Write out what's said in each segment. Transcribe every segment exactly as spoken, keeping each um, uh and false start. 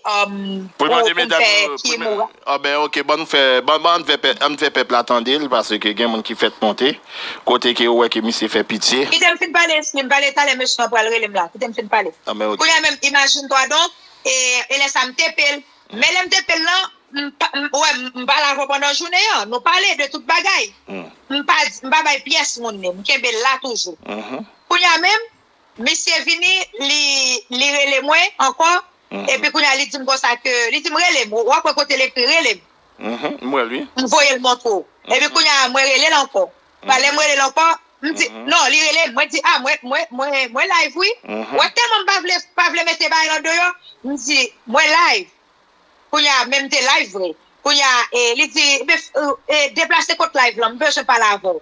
um, pou l mande medam yo, ki mou. Ah ben, ok, ban nou fè, ban, ban, ann fè pèp, ann fè pèp la tande l, paske gen moun ki fèt monte, kote ke yo wè ke misye fè pitye. Kite m fin pale, si m pale talè, mesye an pral rele m la. Kite m fin pale. Ah ben, ok. Kounye a menm, imajine twa donk, e, e lè sa m tepe l. Men lè m tepe l lan, m pa, m, wè, m, m pale avè w pandan jounen an. Nou pale de tout bagay. M pa, m pa bay pyès moun li. M kenbe l la toujou. Kounye a menm, misye vini, li, li rele mwen ankò. Epi kounye a, li di m konsa ke, li di m, "Rele m, w ap wè kote l ekri, rele m." M wè l, wi. M voye l montre w. Epi kounye a, mwen rele l ankò. Lè m rele l ankò, m di, non, li rele m. Mwen di, "Ah, mwen, mwen, mwen, mwen live, wi." Wè, tèlman m pa vle, pa vle mete bagay lan deyò, m di, "Mwen live." Kounye a, men m te live vre. Kounye a, e, li di, "Be, e, deplase kot live lan, m bezwen pale avè w."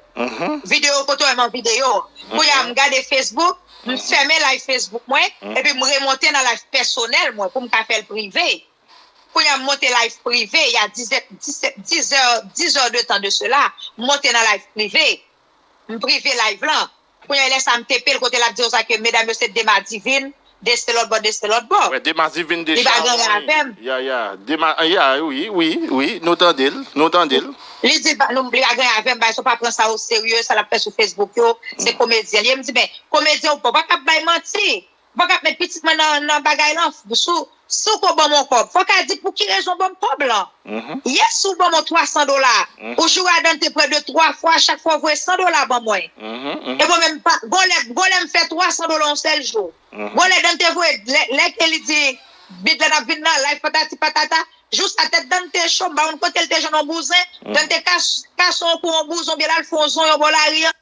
Videyo kote w wè m an videyo. Kounye a, m gade Facebook, m fèmen live Facebook mwen, epi m remonte nan live pèsonèl mwen pou m ka fè l prive. Kounye a, m monte live prive, il y a dix heures, dix-sept, dix heures, dix heures de temps de cela, m monte nan live prive. M prive live lan. Kounye a, lè sa m tepe l kote l ap di konsa ke medam yo se de madivin, de se lòt bò, de se lòt bò. Wè, de madivin, de chawony. Li pa gen anyen avè m. Ya, ya. De ma, ya, wi, wi, wi. Nou tande l, nou tande l. Li di l pa, nou, li pa gen anyen avè m, bagay sa w pa pran sa o serye, sa l ap fè sou Facebook yo, se komedyen li ye. M di, "Men, komedyen ou pa, w pa kab bay manti." Ou pa ka met pitit mwen nan, nan bagay lan. Si w, si w ko ban mwen kòb, fò w ka di pou ki rezon w ban m kòb lan. Yè si w ban mwen twa san dola, ou joure a Dante prè de twa fwa, chak fwa w voye san dola ban mwen. E mwen menm, pa, gon lè, gon lè m fè twa san dola yon sèl jou. Gon lè Dante voye, lè, lè ke li di, bid la n ap vin nan, live patati patata, jou sa tèt Dante cho, m pa konn kote l te jwenn yon bouzen, Dante kas, kase yon kou yon bouzen, oubyen l al fè yon zonyon bò lari an.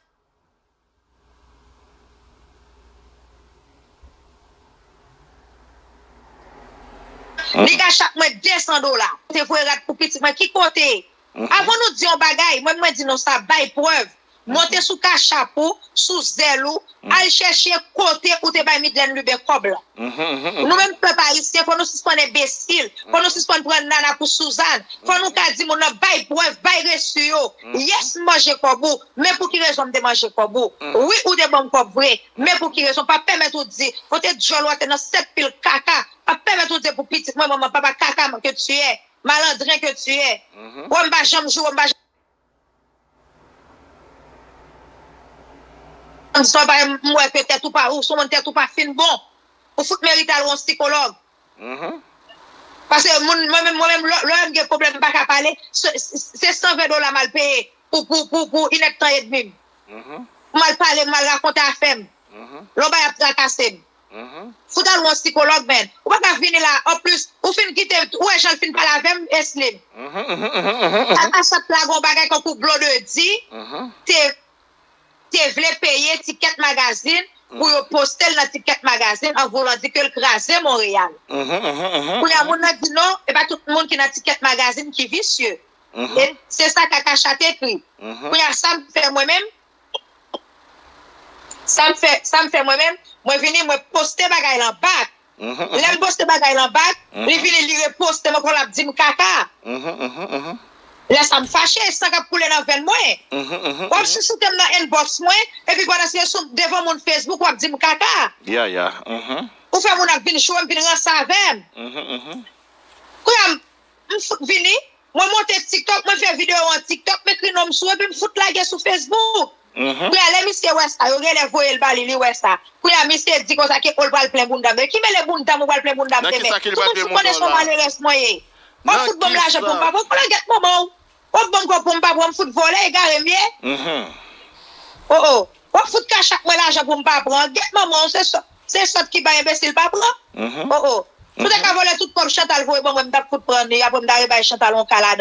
Li ka chak mwen de san dola. Te voye rad pou pitit mwen. Ki kote? Avan nou di yon bagay, mwen, mwen di nou sa, bay prèv. Monte sou Cash App ou, sou Zelle ou, al chèche kote ou te bay Midlène Lubin kòb lan. Nou menm pèp ayisyen, fò nou sispann enbesil, fò nou sispann pran nana pou Suzanne, fò nou ka di moun nan bay prèv, bay resi yo. Yes, m manje kòb ou, men pou ki rezon m te manje kòb ou? Wi, ou te ban m kòb vre, men pou ki rezon? Pa pèmèt ou di, kote djòl ou a te nan sèt pil kaka, pa pèmèt ou di pou pitit mwen, manman, papa kaka que tu es, malandren que tu es. Wè, m pa janm joure, m pa janm di sa, m wè ke tèt ou pa, ou sou moun tèt ou pa fin bon. Ou fout merite al wè yon sikològ. Paske moun, mwen menm, mwen menm, lè, lè m gen pwoblèm, m pa ka pale, se, se, se san ven dola m al peye pou, pou, pou, pou inèdtan edmi m. Pou m al pale, m al rakonte afè m. Lè w bay ap trakase m. Fout al wè yon sikològ, men. Ou pa ka vini la, anplis, ou fin kite, ou wè jan l fin pale avè m, Eslim. Sa, sa, sa t lage yon bagay kankou Blondedy te, te vle peye Ticket Magazine pou yo poste l nan Ticket Magazine an voulan di ke l kraze Monreyal. Kounye a, moun nan di non, e pa tout moun ki nan Ticket Magazine ki visye. E se sa Kaka Chat ekri. Kounye a, sa m fè mwen menm, sa m fè, sa m fè mwen menm, mwen vini, mwen poste bagay lan bak. Lè m poste bagay lan bak, li vini, li reposte m ankò, l ap di m kaka. Lè sa m fache, san k ap koule nan venn mwen. W ap chouchoute m nan inbox mwen, epi pandan se tan, devan moun Facebook, w ap di m kaka. Ya, ya. Ou fè moun ap vin joure m, vin ranse avè m. Kounye a, m, m fout vini, mwen monte TikTok, mwen fè videyo an TikTok, m ekri non m sou, epi m fout lage sou Facebook. Kounye a, lè misye wè sa, yo genlè voye l ba li, li wè sa. Kounye a, misye di konsa ke, o, l pral plen bounda m. Ki mele bounda m, ou pral plen bounda m demen? Tout moun sou konnen se yon malerèz mwen ye. W ap fout ban m lajan pou m pa pran. Kounye a, gèt manman w. W ap ban m kòb pou m pa pran, m fout vòlè, egare m ye. O, o. W ap fout Cash App mwen lajan pou m pa pran. Gèt manman w, se sòt, se sòt ki bay enbesil pa pran. O, o. Si w te ka vòlè tout kòb Chantal voye ban mwen, m t ap fout pran li, apre m ta rebay Chantal yon ka ladan.